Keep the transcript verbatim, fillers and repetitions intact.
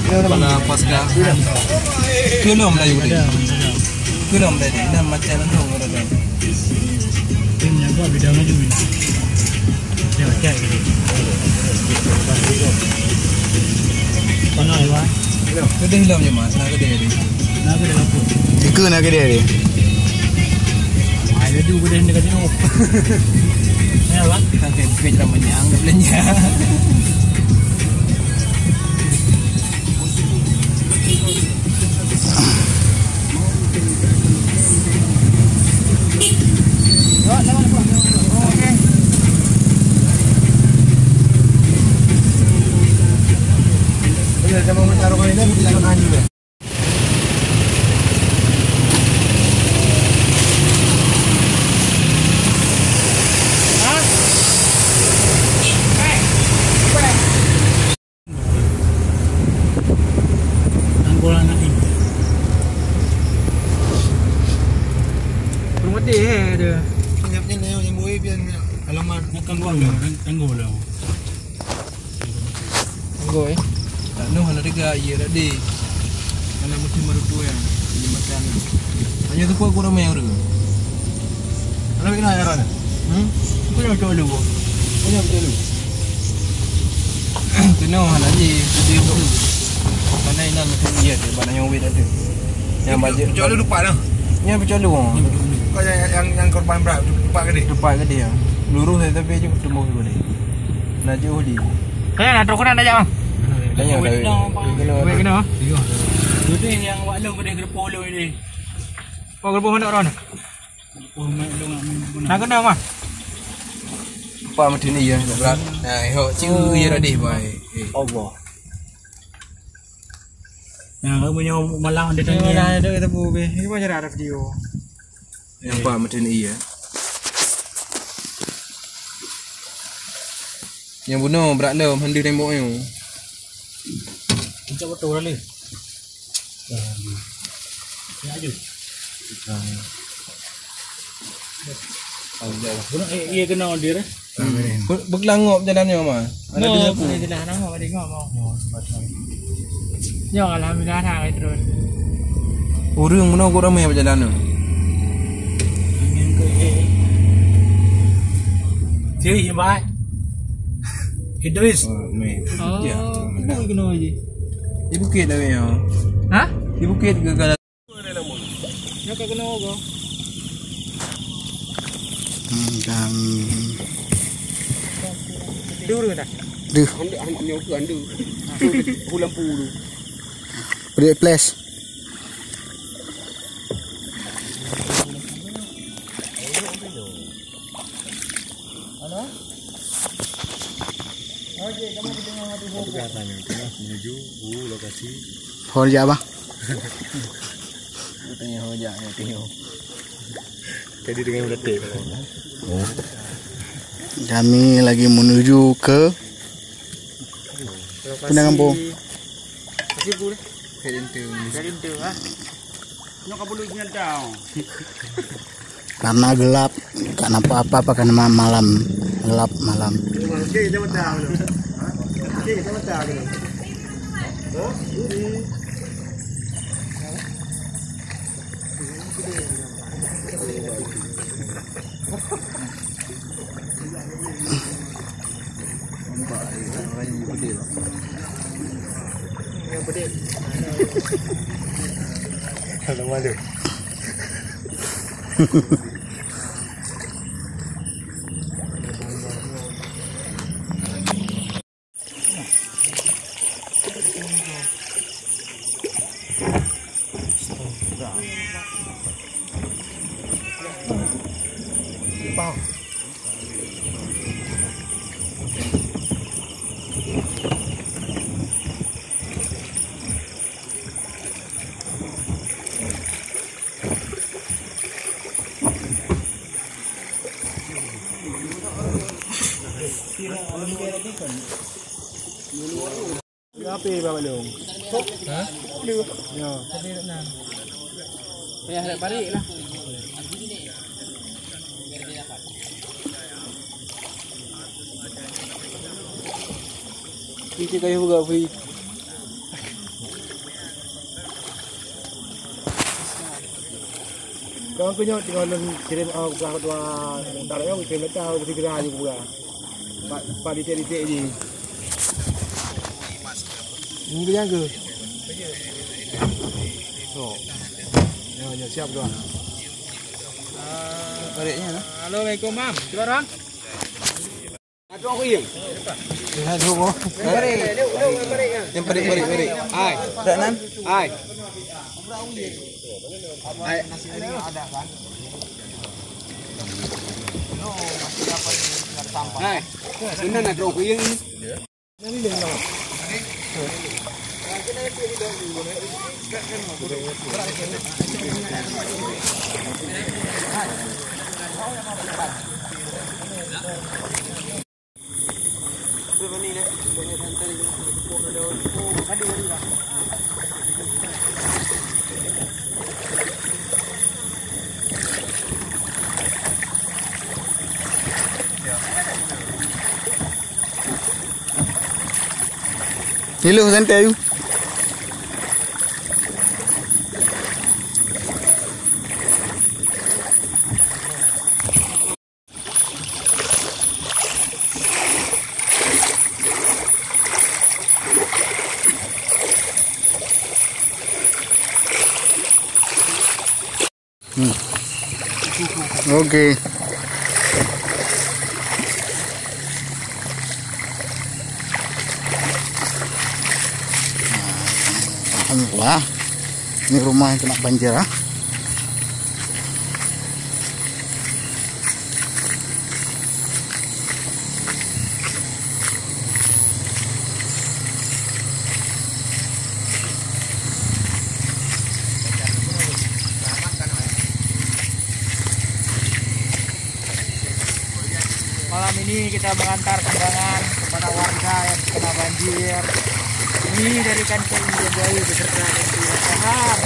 Kepala Pasca. Keu lom Melayu deh. Keu lom deh. Dan macam lom orang dah. Tim yang buat bidang laju ni. Dia macam ni. Mana ya? Kedai lom je mas, nak kedai ni. Nak kedai apa? Ikut nak kedai ni. Ai laju kedai ni kat sini. Ya, Bang. Kan kedai ramai yang belanja. Tanggul anak ni. Rumah dia, eh, ada. Nyap ni, nyap, nyap, nyap, nyap, alamat. Nak tanggul lah, tanggul lah. Tanggul, eh. Tak noh, hana teuga, iya, tak deh. Hana mesti merupu, ya. Jembatan. Hanya tu pun kurang main orang. Kalau kena, ya, Ron? Hmm? Kau jangan cakap dulu. Kau jangan cakap dulu. Kena hana ji, jadi tu. Mana inan macam dia tu, mana yang wet ada. Yang bajet. Cakap dulu tempat dah. Yang pecah dulu. Kau yang, yang, yang korban berat, tempat gede. Tempat gede ya. Lurus saja tapi je bertemu gede. Nak jauh di. Kalian nak terus nak jauh? Tanya dah. Wet kena. Wet kena. Jadi yang wak long gede gede polo ini. Kau gede polo nak Ron? Nak kena mah. Apa macam ni ya, berat. Nah, hok ciu ya radih bai. Eh. Allah. Nah, kamu nyawa malam ada tanya. Malam ada kita bu be. Ini macam ada video. Yang apa macam ni ya? Yang bunuh berat dah, mandu tembok ni. Puncak betul lah ni. Ya, aju. Guna, eh, iya kena dia, eh. Be-, bekelangok jalan ni, Mama. Ada dia aku. Ada jalan, nama ada ngomong. Ya, alhamdulillah, dah, terus. Urang mana kok ramai berjalan tu? Cik, Ibai. Idris. Oh, meh. Oh, ya. Ibu kena aje. Di bukit dah, ya. Ha? Di bukit ke kalau Nyoe ka keunoe goe. Hmm, dan Duru dah. Duh. Ande, ande, nyoe ke ande. Hu lampu tu. Beri flash. Halo? Okey, kamu kita mau mati. Apa kata ni? Tengah menuju lokasi. Hol je, Abah. Tengah hojak ni, tengok. Jadi dengan meletik. Oh. Kami lagi menuju ke Penang Kampung. Lokasi. Lokasi bu deh. Kalintu. Kalintu, ah. Nyoka bulu nyentang. Karena gelap, tak nampak apa-apa karena ma-, malam. Gelap malam. Okey, kita mentang dulu. Okey, kita mentang dulu. Oh, ini. Nampak, eh, orang yang pedih tu. Yang pedih. Kalau malu. Apa bang Long? Ha? Ya. Payah nak parik lah. Kita kayu juga free. Kau keunyok tinggal lôn kirim, ah, buka dua dar, kau kirim letak, kau segera aja buka. Pak, pak, titik-titik je. Ini kenyang ke? So. Ya, ya, siap dua. Baliknya lah. Assalamualaikum, Mam. Siapa orang? Yang paling, paling, paling. Hai. Dak nan? Hai. Hai. Hai. Benar nak terus kuyang ni. Hello, santai you. Hmm. Oke. Alhamdulillah. Ini rumah yang kena banjir, ah. Malam ini kita mengantar sumbangan kepada warga yang terkena banjir. Ini dari K N P I Jembawi beserta K N P I Lasahan.